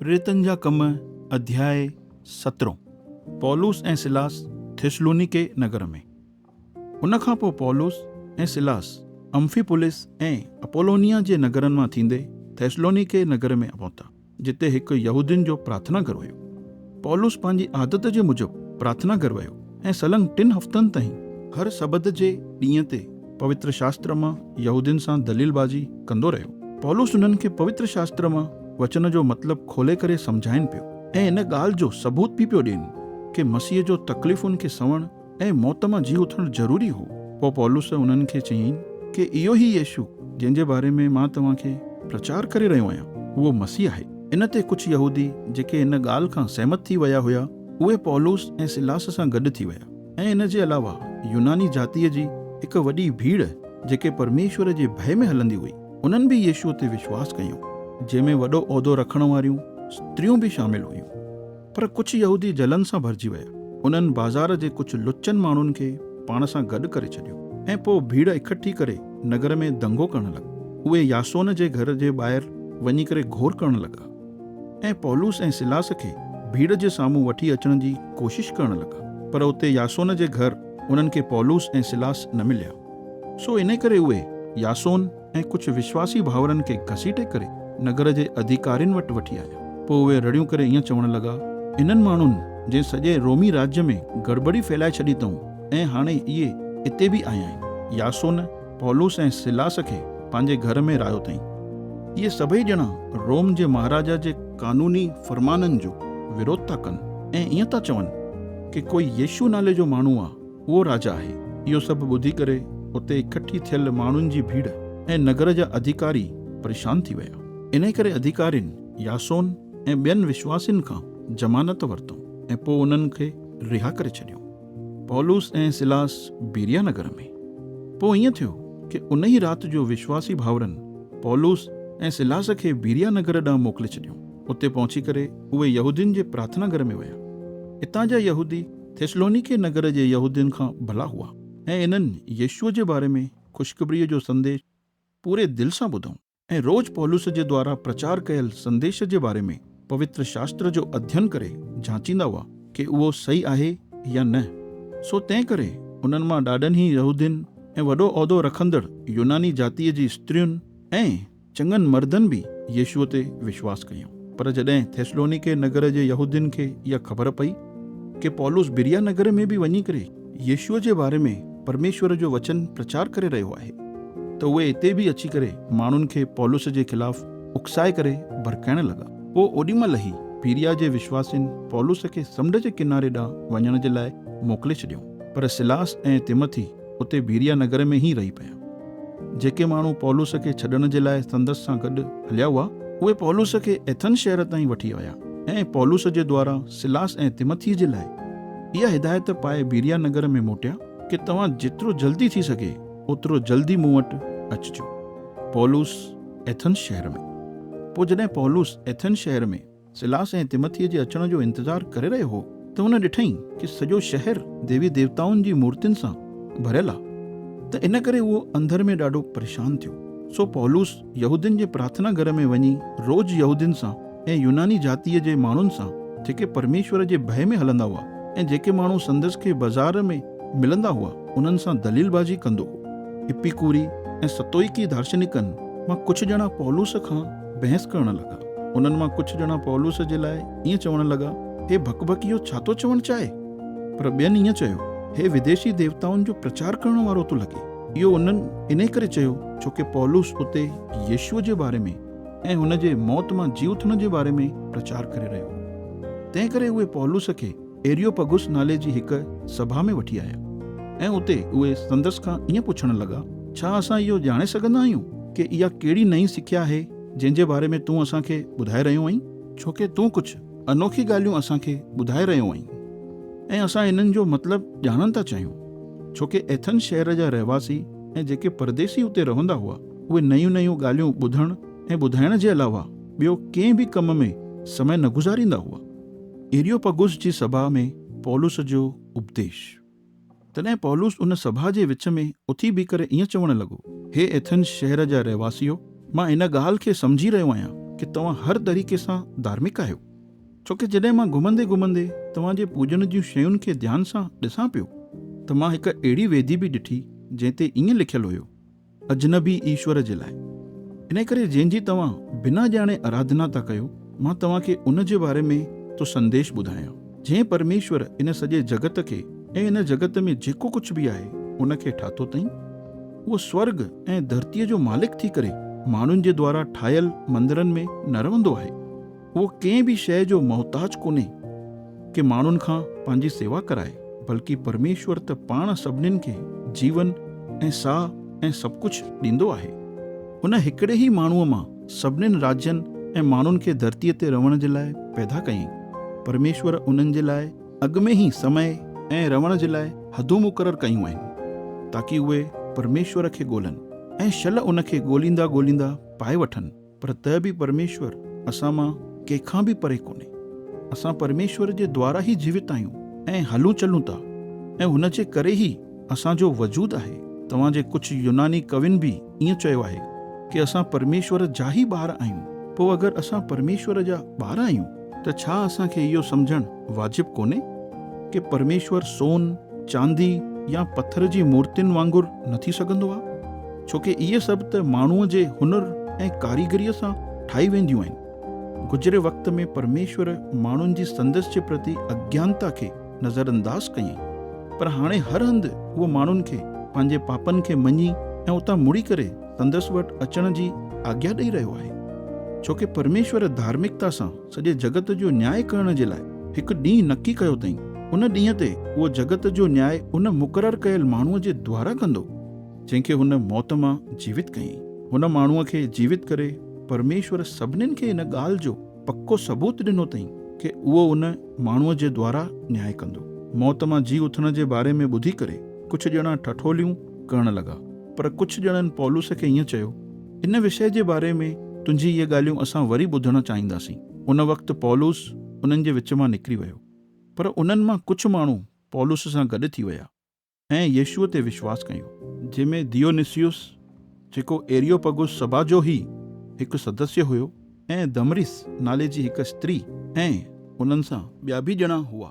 پريريتن جا ڪم اڌياء سترهون. پولس ۽ سلاس ٿيسلونيڪي نگر ۾. ان کان پوء پولس ۽ سلاس امفيپولس ۽ اپولونيا جي نگرن مان ٿيندي ٿيسلونيڪي نگر ۾ پهتا، جتي هڪ يهودين جو پرارٿنا گهر هيو. پولس پنهنجي عادت جي موجب پرارٿنا گهر ويو ۽ سلنگ ٽن هفتن تائين هر سبت جي ڏينهن تي پوتر شاستر مان يهودين سان دليل بازي ڪندو رهيو. پولس انهن کي پوتر شاستر مان وچن جو مطلب کولي ڪري سمجهائين پيو ۽ ان ڳالهه جو ثبوت به پيو ڏين ڪي مسيح جو تڪليفن کي سهڻ ۽ موت مان جي اٿڻ ضروري هو. پوء پولس انهن کي چيائين ڪي اهو ئي يسوع جنهن جي باري ۾ مان توهان کي پرچار ڪري رهيو آهيان، اهو مسيح آهي. ان تي ڪجهه يهودي جيڪي ان ڳالهه کان سهمت ٿي ويا هيا، اهي پولس ۽ سلاس سان گڏ ٿي ويا ۽ ان جي علاوه يوناني جاتيء جي هڪ وڏي ڀيڙ جيڪي پرميشور جي ڀئي ۾ هلندي هئي، انهن به يسوع تي وشواس ڪيو، جنهن ۾ وڏو عهدو رکڻ واريون استريون به شامل هيون. پر ڪجهه يهودي جلن سان ڀرجي ويا. انهن بازار جي ڪجهه لچن ماڻهن کي پاڻ سان گڏ ڪري ڇڏيو ۽ پوء ڀيڙ اڪٺي ڪري نگر ۾ دنگو ڪرڻ لڳا. اهي ياسون جي گهر جي ٻاهر وڃي ڪري گهور ڪرڻ لڳا ۽ پولس ۽ سلاس کي ڀيڙ جي سامهون وٺي اچڻ جي ڪوشش ڪرڻ لڳا. پر اتي ياسون جي گهر انهن کي پولس ۽ سلاس نه مليا. سو انهي ڪري اهي ياسون ۽ ڪجهه وشواسي ڀائرن کي گهسيٽي ڪري نگر جي اڌيڪارين وٽ وٺي آيا. پوء اهي رڙيون ڪري ائين چوڻ لڳا، انهن ماڻهن جنهن سڄي رومي راڄ ۾ گڙٻڙي ڦهلائي ڇڏي اٿئون ۽ هاڻي اهي اتي به آيا آهن. ياسون، پولس ۽ سيلاس کي پنهنجي گهر ۾ راهيو اٿئين. اهي سڀئي ڄڻا روم جي مهاراجا جي قانوني فرمانن جو وروڌ ٿا ڪن ۽ ائين ٿا چون ڪي ڪوئي يسوع نالي جو ماڻهو آ، اهو راجا آهي. اهو سڀ ٻڌي ڪري اتي اڪٺي ٿيل ماڻهن جي ڀيڙ ۽ نگر جا اڌيڪاري پريشان ٿي ويا. انهيء ڪري اڌيڪارين ياسون ۽ ٻين وشواسين کان ضمانت ورتو ۽ پوء انهن کي رها ڪري ڇڏيو. پولس ۽ سلاس بيريا نگر ۾. پوء ائين ٿيو ڪي انهيء رات جو وشواسي ڀائرن پولس ۽ سلاس کي بيريا نگر ڏانهن موڪلي ڇڏيو. اتي پهچي ڪري اهي يهودين جي پرارٿنا گهر ۾ ويا. اتان جا يهودي ٿيسلونيڪي نگر جي يهودين کان ڀلا هئا ۽ انهن يسوع جي باري ۾ خوشخبريء جو سنديش پوري دل سان ٻڌو ۽ روز پولس جي دوارا پرچار ڪيل سنديش جي باري ۾ پوتر شاستر جو اڌين ڪري جانچيندا هئا ڪي اهو صحيح آهي يا نه. سو تنهنڪري انهن مان ڏاڍن ئي يهودين ۽ وڏو عهدو رکندڙ يوناني جاتيء جي استرين ۽ چڱن مردن به يسوع تي وشواس ڪيو. پر جڏهن ٿيسلونيڪي نگر جي يهودين کي اها خبر پئي ڪي پولس بريا نگر ۾ به وڃي ڪري يسوع جي باري ۾ پرميشور جو وچن پرچار ڪري رهيو آهي ته اهي اتي به اچي ڪري ماڻهن کي پولس جي خلاف اڪسائي ڪري ڀڙڪائڻ لڳا. پوء اوڏي مهل ئي بيريا جي وشواسين پولس کي سمنڊ جي ڪناري ڏانهن وڃڻ جي لاء موڪلي ڇڏيو. پر سلاس ۽ تيمٿي اتي بيريا نگر ۾ ئي رهي پيا. جيڪي ماڻهو پولس کي ڇڏڻ جي لاء سندس سان گڏ هليا هئا، اهي پولس کي ايٿنز شهر تائين وٺي آيا ۽ پولس جي دوارا سلاس ۽ تيمٿيء جي لاء اها هدايت پائي بيريا نگر ۾ موٽيا ڪي توهان جيترو جلدي ٿي سگهي اوترو جلدي مون وٽ اچجو. پولس ايٿنز شهر ۾. پوء جڏهن پولس ايٿنز شهر ۾. سلاس ۽ تيمٿيء جي اچڻ جو انتظار ڪري رهيو هو ته هن ڏٺائين ڪي سڄو شهر ديوي ديوتائن جي مورتين سان ڀريل آ ته ان ڪري اهو اندر ۾ ڏاڍو پريشان ٿيو. سو پولس يهودين جي پرارٿنا گهر ۾ وڃي روز يهودين سان ۽ يوناني جاتيء جي ماڻهن سان جيڪي پرميشور جي ڀئي ۾ هلندا هئا ۽ جيڪي ماڻهو سندس کي بازار ۾ ملندا هئا انهن سان دليل بازي ڪندو هو. اپيڪوري ۽ ستوئيڪي دارشنڪن مان ڪجهه ڄڻا پولس کان بحث ڪرڻ لڳا. انهن مان ڪجهه ڄڻا پولس جي لاء ائين چوڻ لڳا، هي ڀڪڀڪيو ڇا ٿو چوڻ چاهي؟ پر ٻين ائين چيو، هي وديشي ديوتائن جو پرچار ڪرڻ وارو ٿو لڳي. اهو انهن انهي ڪري چيو، ڇو ڪي پولس اتي يسوع جي باري ۾ ۽ هن جي موت مان جي اٿڻ جي باري ۾ پرچار ڪري رهيو هو. تنهنڪري اهي پولس کي ايريوپگس نالي جي هڪ سڀا ۾ وٺي آيا ۽ اتي اهي سندس کان ائين پڇڻ لڳا، ڇا اسان اهو ڄاڻي سگهندا آهيون ڪي اها ڪهڙي نئين سکيا آهي جنهن جي باري ۾ تون اسان کي ٻڌائي رهيو آهين؟ ڇو ڪي تون ڪجهه انوکي ڳالهيون اسان کي ٻڌائي رهيو آهين ۽ اسان انهن جو مطلب ڄاڻڻ ٿا چاهيون. ڇو ڪي ايٿنز شهر جا رهواسي ۽ جيڪي پرديسي اتي رهندا هئا، اهي نيون نيون ڳالهيون ٻڌڻ ۽ ٻڌائڻ جي علاوه ٻيو ڪنهن به ڪم ۾ سمي نه گذاريندا هئا. ايريوپگس جي سڀا ۾ پولس جو اپديش. تڏهن پولس ان سڀا جي وچ ۾ اٿي بيهي ڪري ائين چوڻ لڳو، هي ايٿنز شهر جا رهواسيو، مان ان ڳالهه کي سمجهي رهيو آهيان ڪي توهان هر طريقي سان ڌارمڪ آهيو. ڇو ڪي جڏهن مان گهمندي گهمندي توهان جي پوڄڻ جون شين کي ڌيان سان ڏسان پيو ته مان هڪ اهڙي ويدي به ڏٺي جنهن تي ائين لکيل هيو، اجنبي ايشور جي لاء. انهي ڪري جنهن جي توهان بنا ڄاڻي اراڌنا ٿا ڪيو، مان توهان کي ان جي باري ۾ ٿو سنديش ٻڌايان. جنهن پرميشور ان سڄي جڳت کي ۽ ان جڳت ۾ جيڪو ڪجهه به آهي، ان کي ٺاتو اٿئين، اهو سورڳ ۽ ڌرتيء جو مالڪ ٿي ڪري ماڻهن جي دوارا ٺاهيل مندرن ۾ نه رهندو آهي. اهو ڪنهن به شيء جو محتاج ڪونهي ڪي ماڻهن کان پنهنجي سيوا ڪرائي، بلڪ پرميشور ته پاڻ سڀنين کي جيون ۽ ساهه ۽ سڀ ڪجهه ڏيندو آهي. هن هڪڙي ئي ماڻهوء مان سڀنين راجين ۽ ماڻهن کي ڌرتيء تي رهڻ جي لاء پيدا ڪيائين. پرميشور انهن جي لاء اڳ ۾ ئي سمي ۽ رهڻ جي لاء حدون مقرر ڪيون آهن، تاڪي اهي پرميشور کي ڳولن ۽ شل ان کي ڳوليندا ڳوليندا پائي وٺن. پر ته به پرميشور اسان مان ڪنهن کان به پري ڪونهي. اسان پرميشور جي دوارا ئي جيوت آهيون ۽ هلون چلون ٿا ۽ هن جي ڪري ئي اسان جو وجود آهي. توهان جي ڪجهه يوناني ڪوين به ائين چيو آهي ڪي اسان پرميشور جا ئي ٻار آهيون. پوء اگر اسان پرميشور جا ٻار آهيون ته ڇا اسان کي اهو سمجهڻ واجب ڪونهي ڪي پرميشور سون، چاندي يا پٿر جي مورتين وانگر نه ٿي سگهندو آهي؟ ڇو ڪي اهي سڀ ته ماڻهوء جي هنر ۽ ڪاريگريء سان ٺاهي وينديون آهن. گذري وقت ۾ پرميشور ماڻهن جي سندس جي پرتي اگيانتا کي نظرانداز ڪيائين، پر هاڻي هر هنڌ اهو ماڻهن کي پنهنجي پاپن کي مڃي ۽ اتان مڙي ڪري سندس وٽ اچڻ جي آگيا ڏئي رهيو آهي. ڇو ڪي پرميشور ڌارمڪتا سان سڄي جڳت جو نياء ڪرڻ جي لاء هڪ ڏينهن نڪي ڪيو اٿائين. ان ڏينهن تي اهو جڳت جو نياء ان مقرر ڪيل ماڻهوء جي دوارا ڪندو، جنهن کي هن موت مان جيوت ڪيائين. هن ماڻهوء کي جيوت ڪري پرميشور سڀنين کي ان ڳالهه جو پڪو ثبوت ڏنو اٿائين ڪي اهو ان ماڻهوء جي دوارا نياء ڪندو. موت مان جي اٿڻ جي باري ۾ ٻڌي ڪري ڪجهه ڄڻا ٺٺوليون ڪرڻ لڳا، پر ڪجهه ڄڻن پولس کي ائين چيو، ان وشيه جي باري ۾ تنهنجي اهي ڳالهيون اسان وري ٻڌڻ چاهينداسين. ان وقت پولس انهن جي وچ مان نڪري ويو. پر انهن مان ڪجهه ماڻهو پولس سان گڏ ٿي ويا ۽ يسوع تي وشواس ڪيو. جنهن ۾ ديونيسيوس، جيڪو ايريوپگس سڀا جو ئي هڪ سدسيه هيو، ۽ دمريس نالي جي هڪ استري ۽ انهن سان ٻيا به ڄڻا هئا.